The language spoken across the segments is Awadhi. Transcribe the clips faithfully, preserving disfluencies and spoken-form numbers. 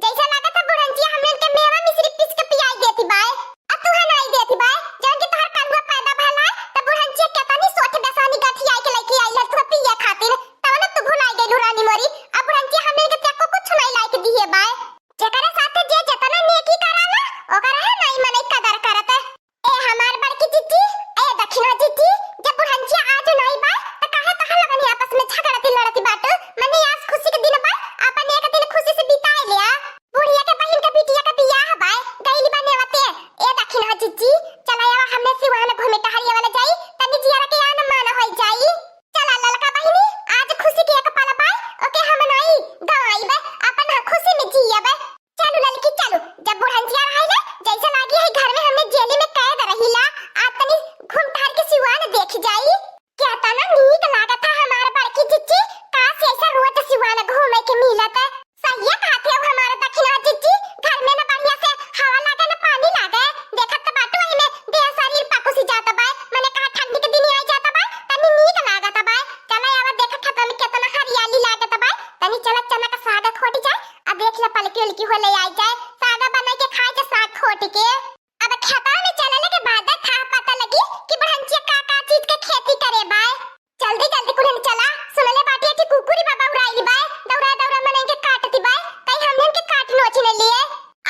जैसे लागत है बुढ़ंचिया हमने के मेवा मिश्री पीस के पियाई देती बाय, आ तू है नाई देती बाय। जौन कि तोहर कलुआ पैदा भला है, त बुढ़ंचिया केतनी सोच बेसानी गठियाई के लेके आई है तू पिए खातिर, तब न तू भुलाई गइलू रानी मोरी। अब बुढ़ंचिया हमने के तेको कुछ नाई लाइके दिए बाय। जेकरे साथे जे जेतना नेकी कराला, ओकर है नाई मनई कदर करत। ए हमार बड़की जिज्जी, ए दखिना जिज्जी, जब बुढ़ंचिया आज नाई बा, त काहे तोहर लगन ही आपस में झगड़ती लड़ती बाटू? मने आज खुशी के दिन बा, आपन एक दिन खुशी से बिताए लिया। बुढ़िया के बहिन के बिटिया के बियाह बा, गइली बा नेवते। ए दखिना जिज्जी, चला आवा हमने सिवान घूमे टहरिया वाला जाई, तनी जियरा के आन मान होई जाई। चला ललका बहिनी, आज खुशी के एक पल बा, ओके हम नाई गवाइबे, अपन खुशी में जियबे। चलू ललकी चलू, जब बुढ़ंचिया रहिले, जैसे लागी है घर में हमने जेली में कैद रहिला, आज तनी घूम टहर के सिवान देख जाई। केतना नीक लागत है हमार बड़की जिज्जी, काश ऐसा रोज सिवान घूमे के मिलत। सहिए कहत हो हमार दखिना जिज्जी, घर में न बढ़िया से हवा लागे न पानी लागे, देखत त बाटू वही में देह शरीर पकुसी जात बा, मने कहा ठंडी के दिन आई जात बा, तनी नीक लागत बा। चला आवा देख खेतवा में केतना हरियाली लागत बा, तनी चला चना का साग खोटी जाए, अब देख ले पलकी उलकी हो ले आई जाए, साग बनाई के खाए के साग खोटी के। अब खेतवा में चलले के बाद था पता लगी कि बुढ़ंचिया का का चीज के खेती करे बाय। जल्दी जल्दी कुल्हन चला, सुनले बाटी कि कुकुरी बाबा उड़ाइली बाय, दौड़ा दौड़ा मनई के काटती बाय, तई हमने के काट नोच न लिए।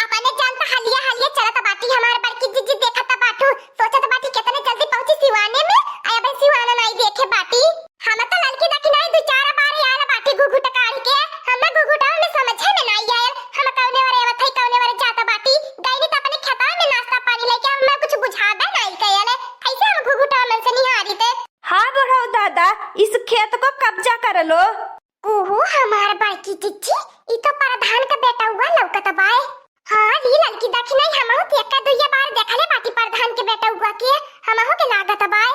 अपने जान त हलिया हलिया चलत बाटी, हमार बड़की जिज्जी देखत बाटू, सोचत बाटी कितने जल्दी पहुंची सिवाने में, आ अबे सिवाना नाई देखे बाटी। हम त ललकी दखिनाई दू चार बार आयल बाटी घुघुट काढ़ के, हमें घुघुटवा में समझे में नाई आयल, हम कौने वरे आवत हई, कौने वरे जात बाटी। गईनी त अपने खेतवा में नाश्ता पानी लेके, हमें कुछ बुझाबे नाई कयल, कैसे हम घुघुटवा मन से निहारी ते। हाँ बुढ़ऊ दादा, इस खेत को कब्जा कर लो। ओहो हमार बड़की जिज्जी, ई तो प्रधान के बेटउआ लौकत बाय। हाँ री ललकी दखिनाई, हमहू के एक्का दुइया बार देखले बाटी प्रधान के बेटउआ के, हमहू के लागत बाय।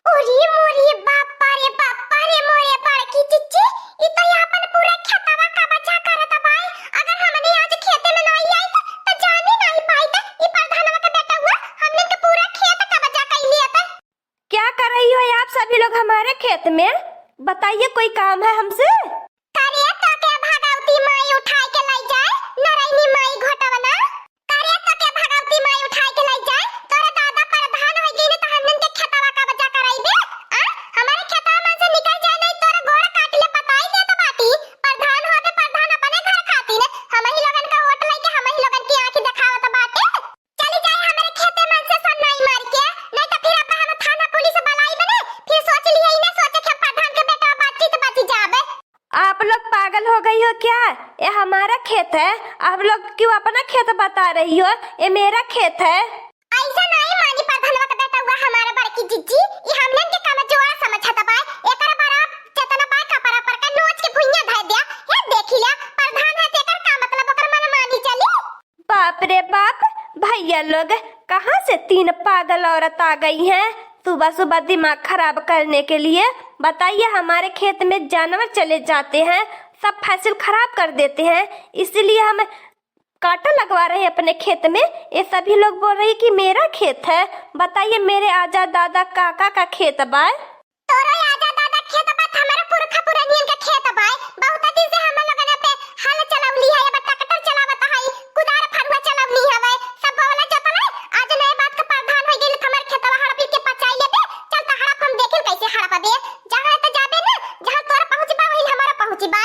ओरे मोरे बापा रे बापा रे मोरे बड़की जिज्जी, ई तो आपन पूरा खेतवा कब्जा करत बाय। अगर हमनी आज खेते में नाई आइत त जानी नाई पाइत, ई प्रधानवा के बेटउआ हमनी के पूरा खेत कब्जा कइ लियत। क्या कर रही हो आप सभी लोग हमारे खेत में? बताइए, कोई काम है हमसे? करे तो के भगवती माई उठाई के लई जाए, नरैनी माई घोटवना। करे तो के भगवती माई उठाई के लई जाए, तोरे दादा प्रधान होई गई न, तो हमनन के खेतवा कब्जा कराई बे। आ? हमारे खेतवा मन से निकल जाए, नहीं तोरे गोड़ काट ले, बताई देत बाटी। प्रधान होके प्रधान अपने घर खातिर, हमही लोगन का वोट लेके हमही लोगन की आँखी देखावत बाटे। चली जाए हमरे खेते मन से सन्नाई मार के, नहीं तो फिर अब हम थाना पुलिस बुलाई बने, फिर सोच लिए इन्हें सोचे कि हम प्रधान के बेटा बातचीत बची जाबे। आप लोग पागल हो गई हो क्या? ये हमारा खेत है, आप लोग क्यों अपना खेत बता रही हो? ये मेरा खेत है। ऐसा नहीं मानी प्रधानवा का बेटा हुआ हमारा बड़की जिज्जी, ये हमनन के कमजोर समझत बा। एकर बड़ा चेतना बा, कपड़ा पर का नोच के भुइयां धर दिया। हे देखी ला, प्रधान है तेकर का मतलब ओकर मन मानी चली। बाप रे बाप, भैया लोग कहाँ से तीन पागल औरत आ गई हैं सुबह सुबह दिमाग खराब करने के लिए। बताइए, हमारे खेत में जानवर चले जाते हैं, सब फसल खराब कर देते हैं, इसीलिए हम कांटा लगवा रहे हैं अपने खेत में। ये सभी लोग बोल रही कि मेरा खेत है। बताइए, मेरे आजा दादा काका का खेत बा। तोरो आजा दादा खेत बा, हमारा पुरखा पुरनियन के खेत बा। बहुत दिन से हम लोगन पे हल चलौली है, अब ट्रैक्टर चलावत है, कुदार फरुआ चलौली हवे, सब बोला जोतल है। आज नए बात का प्रधान हो गेल, हमार खेतवा हड़पी के पचाई लेबे। चल त हड़प, हम देखिन कैसे हड़पबे। जहाँ त जाबे ना, जहाँ तोरा पहुँच बा वही हमारा पहुँच बा।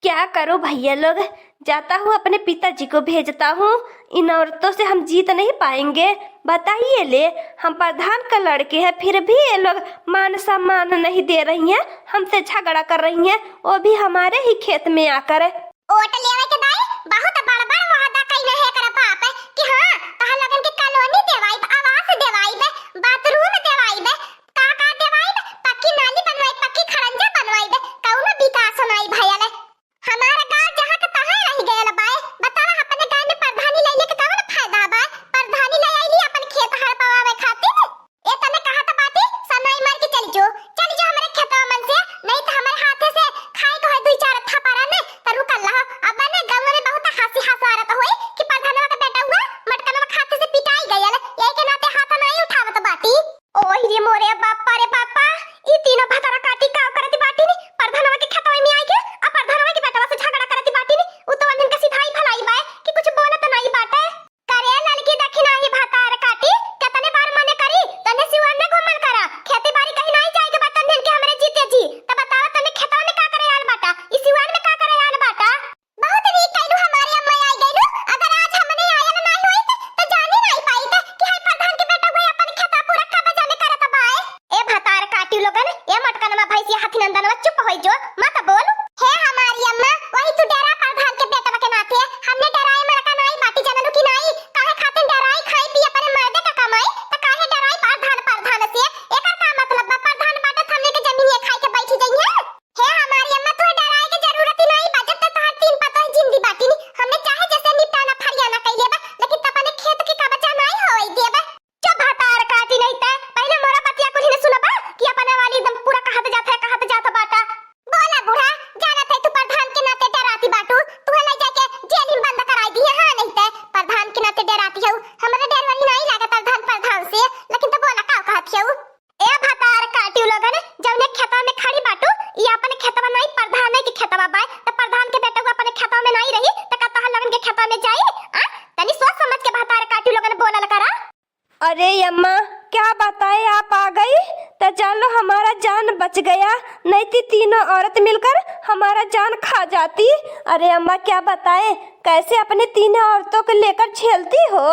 क्या करो भैया लोग, जाता हूँ अपने पिताजी को भेजता हूँ, इन औरतों से हम जीत नहीं पाएंगे। बताइए ले, हम प्रधान का लड़के हैं, फिर भी ये लोग मान सम्मान नहीं दे रही हैं, हमसे झगड़ा कर रही हैं, वो भी हमारे ही खेत में आकर। वोट लेवे के दाई बहुत बड़ बड़ वादा कइले है एकर बाप कि हाँ, तहां लोगन के कॉलोनी देवाइब, आवास देवाइब, बाथरूम देवाइब, का का देवाइब, पक्की नाली बनवाइब, पक्की खड़ंजा बनवाइब, कौनो विकास नाई भयल। हमार गाँव जहाँ के तहाँ रह गयल बाय। बतावा, अपने गाँव में प्रधानी लैले के कवन फायदा बाय? प्रधानी ले आइली अपन खेत हड़पवावे खातिर। ए तने कहत बाटी, सनाई मार के चली जो, चली जो हमरे खेतवा मन से, नहीं तो हमरे हाथे से खाए के होय दुई चार थपरा ने, त रुकल रहो। अब बने जाई, आ? तनी सोच समझ के भतार काटी लोगन बोलल करा। अरे अम्मा, क्या बताए, आप आ गई तो चलो हमारा जान बच गया, नहीं तो तीनों औरत मिलकर हमारा जान खा जाती। अरे अम्मा, क्या बताए, कैसे अपने तीनों औरतों को लेकर झेलती हो।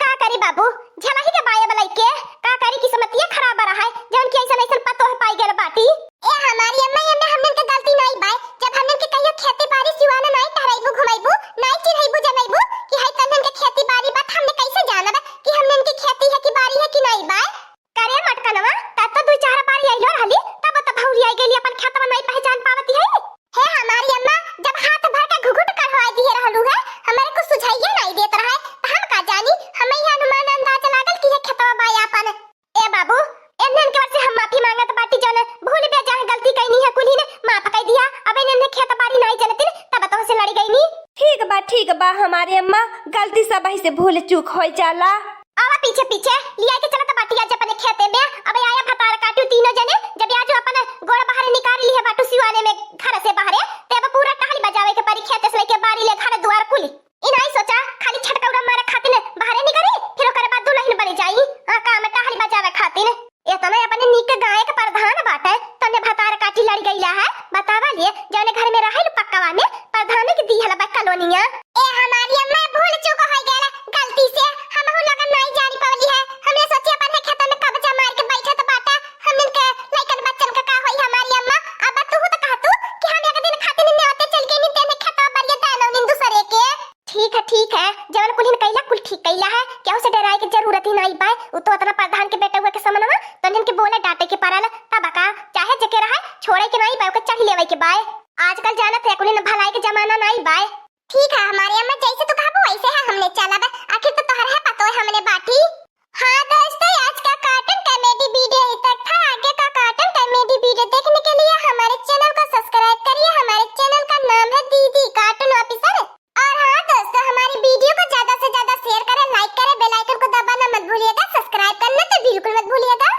का करी बाबू, झेलही के बाए बलाई के, का करी, किस्मतिया खराब रहा है, जौन की ऐसन ऐसन पतोह पाई गल बाटी। ए हमारी अम्मा, एमे हमनन के गलती नाई बाय। जब हमनन के कहियो खेती बाड़ी सिवाना नाई टहराइबू, घुमाइबू, नाई चिन्हइबू, जनइबू कि हई तन्हन के खेती बाड़ी बा, त हमने कैसे जानब कि हमनन के खेती है कि बाड़ी है कि नाई बाय? करे मटकनवा, तब तो दुई चार बार अइलो रहली, तब तो भौरी आई गइली, अपन खेतवा नाई पहचान पावती है। हे हमारी अम्मा, जब हाथ भर के घुघुट करवाई दिए रहलू है, हमरे कुछ सुझाइए नाई देत रहे, त हम का जानी, हमें ये अनुमान अंदाज लागल कि ये खेतवा बाय आपन। ए बाबू, एन्हन के ओर से हम माफी मांगत बाटी, जौन भूल बेजा गलती कइनी है, कुल्हिन माफ कइ दिया। अब एन्हन खेत बाड़ी नाई जनतिन, तब तोहसे लड़ी गइनी। ठीक बा, ठीक बा हमारी अम्मा, गलती सबही से भूल चूक होइ जाला। आवा पीछे पीछे, लिया के चलत बाटी आज अपने खेते में। अब आया भतार काटू तीनों जने, जब आज अपन गोड़ बाहर निकाल ली है बाटू सिवाने में घर से बाहरे, ते अब पूरा टहल बजावे के परी खेते से लेके बाड़ी ले घर दुआर कुली। ई नाई सोचा, खाली छटकौरा मारे खातिर बाहरे निकली, फिर ओकरे बाद दुलहिन बनी जाई। हाँ, काम टहली बजावे खातिर। एतना अपने नीक गाय के प्रधान बाटे, तने भतार काटी लड़ गईला है। बतावा लिए, जौने घर में रहे पक्कावा में, प्रधान के दी हला बा कॉलोनिया। ए हमारी अम्मा, भूल चूक हो गया, गलती से हमहू लगन नाई जानी पवली है। हमने सोची अपन है खेतन में कब्जा मार के बैठत बाटे, हमन के लइकन बच्चन का का होई हमारी अम्मा। अब तू तो कहतू कि हम एक दिन खातिर न्योते चल गई, तेने खेतवा बरिया दानव निन दूसरे के। ठीक है, ठीक है, जवन कुल्हिन कइला, कुल ठीक कइला है, केहू से डराए के जरूरत ही नाई बाय। उ तो अतना प्रधान के बेटउआ के समनवा, तनिन के बोले डांटे के परल, तब का, चाहे जेके रहे, छोड़े के नाई बाय, ओके चढ़ी लेवे के बाय। आजकल जानत है, कुल्हिन भलाई के जमाना नाई बाय। ठीक है, हमारी अम्मा, जैसे तू कहबो, वैसे है, हमने चलब, आखिर तो तोहर है पतोह, हमने बाटी। हाँ दोस्तों, आज का cartoon comedy video ही तक था। आगे का cartoon comedy video देखने के लिए हमारे channel को subscribe करिए। हमारे channel का नाम है दीदी Cartoon Officer। और हाँ दोस्तों, हमारी video को ज्यादा से ज्यादा share करें, like करें, bell icon को दबाना मत भूलिएगा, subscribe करना तो बिल्कुल मत भूलिएगा।